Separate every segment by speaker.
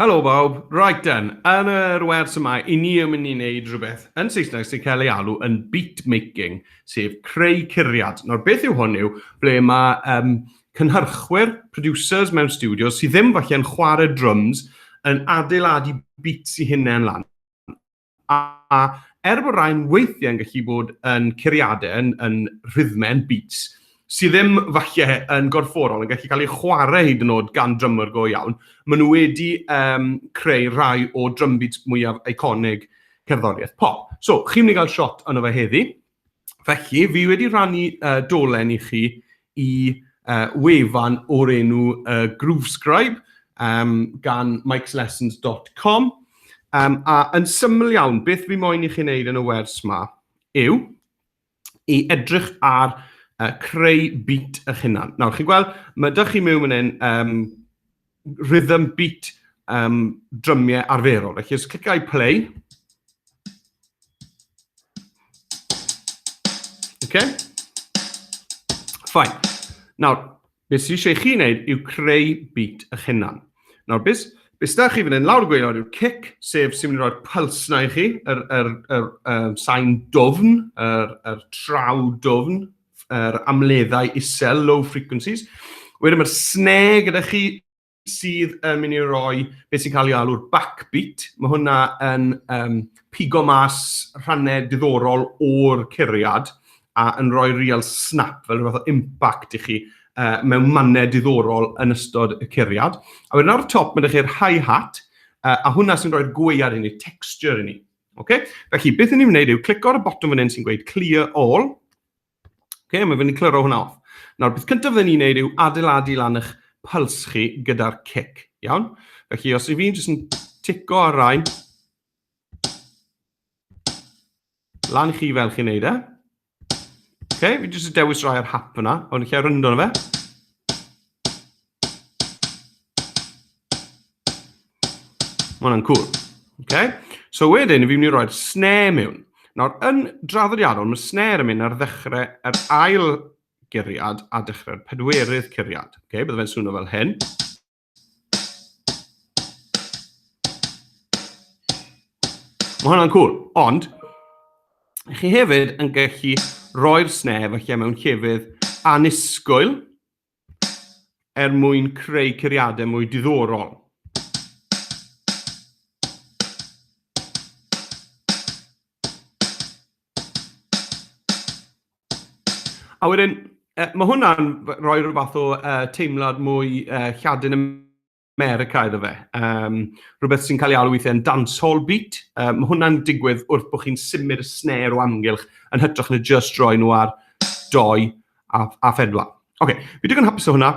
Speaker 1: Helo bawb, right then, yn yr wers yma, i ni yn mynd i wneud rhywbeth yn Saesneg sy'n cael ei alw yn beat making, sef creu curiad. Nawr beth yw hwn yw ble mae um, cynhyrchwyr, producers mewn studios sydd ddim falle yn chwarae drums yn adeiladu beats i hunain lan. A er bod rhain weithiau yn gallu bod yn curiadau, yn, yn rhythmau, yn beats, sydd ddim falle yn gorfforol, yn gallu cael eu chwarae hyd yn oed gan drymwyr go iawn, maen nhw wedi um, creu rhai o drum beats mwyaf eiconig cerddoriaeth pop. So, chi'n mynd i gael shot yno fe heddi. Felly, fi wedi rhannu uh, dolen i chi i uh, wefan o'r enw uh, Groovescribe um, gan mikeslessons.com. Um, a yn syml iawn, beth fi moyn i chi wneud yn y wers ma yw i edrych ar uh, creu beat eich hunan. Nawr, chi'n gweld, mae dych chi mewn fan hyn um, rhythm beat um, drymiau arferol. Felly, os clicau play, Okay? Fine. Nawr, beth sydd eisiau chi wneud yw creu beat eich hunan. Nawr, beth, beth sydd chi fan hyn lawr y gwaelod yw'r kick, sef sy'n mynd i roi'r pulse na i chi, yr, yr, yr, yr sain dwfn, yr, yr traw dwfn, yr amleddau isel, low frequencies. Wedyn mae'r snare gyda chi sydd yn mynd i roi beth sy'n cael ei alw'r backbeat. Mae hwnna yn um, pigo mas rhannau diddorol o'r curiad a yn rhoi real snap, fel rhywbeth o impact i chi uh, mewn mannau diddorol yn ystod y curiad. A wedyn ar y top mae ydych chi'r hi-hat, uh, a hwnna sy'n rhoi'r gwead i ni, texture i ni. Okay? Felly, beth ni'n wneud yw clico ar y botwm fan hyn sy'n gweud clear all. Okay, mae fynd i cliro hwnna off. Nawr, beth cyntaf fydden ni'n neud yw adeiladu lan eich pulse chi gyda'r kick, iawn? Felly, os i fi'n jyst yn tico ar rai, lan i chi fel chi'n neud e. Okay, fi jyst yn dewis rai ar hap fyna, ond lle ryndo na fe. Mae hwnna'n cool. Okay? So wedyn, fi'n mynd i roi'r snare mewn. Nawr, yn draddodiadol, mae snare yn mynd ar ddechrau yr ail guriad a dechrau'r pedwerydd curiad. Okay? Bydde fe'n swnio fel hyn. Mae hwnna'n cool, ond chi hefyd yn gallu roi'r snare falle mewn llefydd annisgwyl er mwyn creu curiadau mwy diddorol. A wedyn, mae hwnna'n rhoi rhyw fath o uh, teimlad mwy uh, Lladin America iddo fe. Um, rhywbeth sy'n cael ei alw weithiau yn dancehall beat. Um, mae hwnna'n digwydd wrth bod chi'n symud y snare o amgylch yn hytrach na just roi nhw ar doi a, a phedwar. Oce, okay, fi digon hapus o hwnna.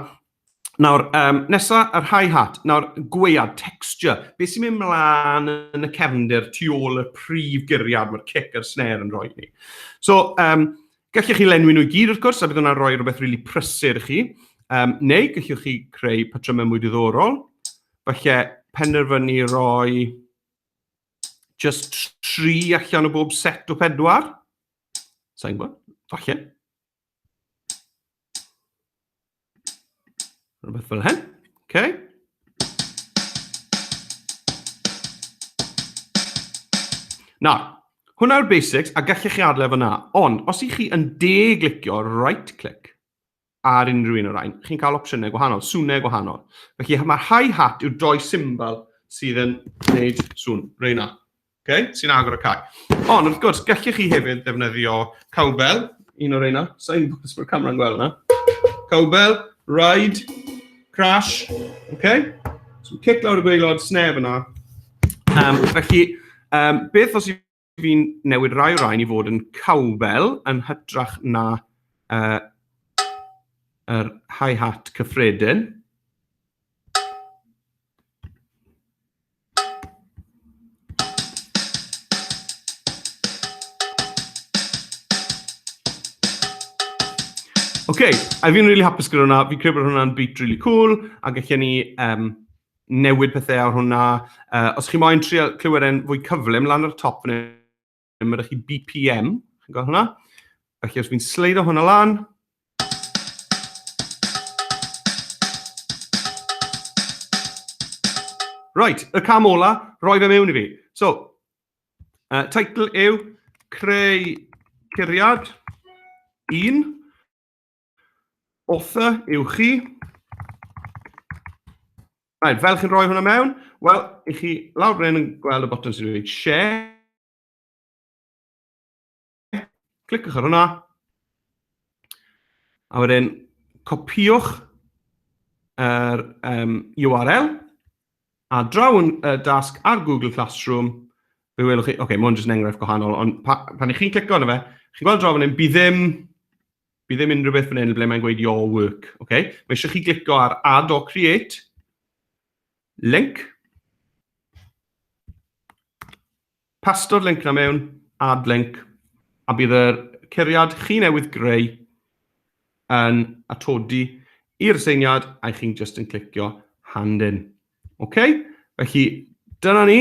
Speaker 1: Nawr, um, nesa, yr hi-hat. Nawr, gwead, texture. Be sy'n mynd mlaen yn y cefndir tu ôl y prif guriad mae'r cic a'r snare yn rhoi ni. So, um, gallwch chi lenwi nhw i gyd wrth gwrs, a bydd hwnna'n rhoi rhywbeth rili really prysur i chi. Um, neu gallwch chi creu patrymau mwy diddorol. Falle penderfynu roi just tri allan o bob set o pedwar. Sa'n gwybod, falle. Rhywbeth fel hyn. Okay. Nawr, hwnna yw'r basics, a gallech chi adael efo na. Ond, os ych chi yn de-glicio right-click ar unrhyw un o'r rhain, chi'n cael opsiynau gwahanol, swnau gwahanol. Felly mae'r hi-hat yw'r doi symbol sydd yn gwneud sŵn, reina. Okay? Sy'n agor y cae. Ond, wrth gwrs, gallech chi hefyd ddefnyddio cowbell, un o'r reina. Sa'n gwybod os mae'r camera'n gweld yna. Cowbell, ride, crash, okay? So, cic lawr y gwaelod, snare fyna. Um, felly, um, beth os i fi'n newid rai o'r rhain i fod yn cowbell yn hytrach na uh, yr hi-hat cyffredin? OK, a fi'n really hapus gyda hwnna. Fi'n credu bod hwnna'n beat really cool, a gallen ni um, newid pethau ar hwnna. Uh, os chi moyn trio clywed e'n fwy cyflym, lan ar y top fan hyn, mae ydych chi BPM. Chi'n gweld hwnna? Felly os fi'n sleido hwnna lan, Right, y cam ola, roi fe mewn i fi. So, title yw creu curiad 1. Author yw chi. Right, fel chi'n rhoi hwnna mewn, wel, i chi lawr fan hyn yn gweld y botwm sy'n dweud share. Cliciwch ar hwnna. A wedyn, copïwch yr URL a draw yn y dasg ar Google Classroom, fe welwch chi, oce, okay, mae hwn jyst yn enghraifft gwahanol, ond pa, pan i chi'n clicio arno fe, chi'n gweld draw fan hyn, bydd ddim, bydd ddim unrhyw beth fan hyn ble mae'n gweud your work, oce? Okay? Mae eisiau chi glicio ar add or create, link, Pasto'r link 'na mewn, add link, a bydd yr curiad chi newydd greu yn atodi i'r aseiniad a chi'n just yn clicio hand in. OK? Felly, dyna ni.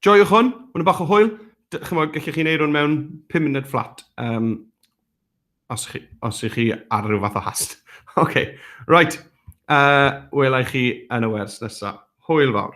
Speaker 1: Joiwch hwn, hwn yn bach o hwyl. Chymod, gallech chi wneud hwn mewn 5 munud fflat os, chi, os ych chi ar ryw fath o hast. OK, right. Wela i chi yn y wers nesaf. Hwyl fawr.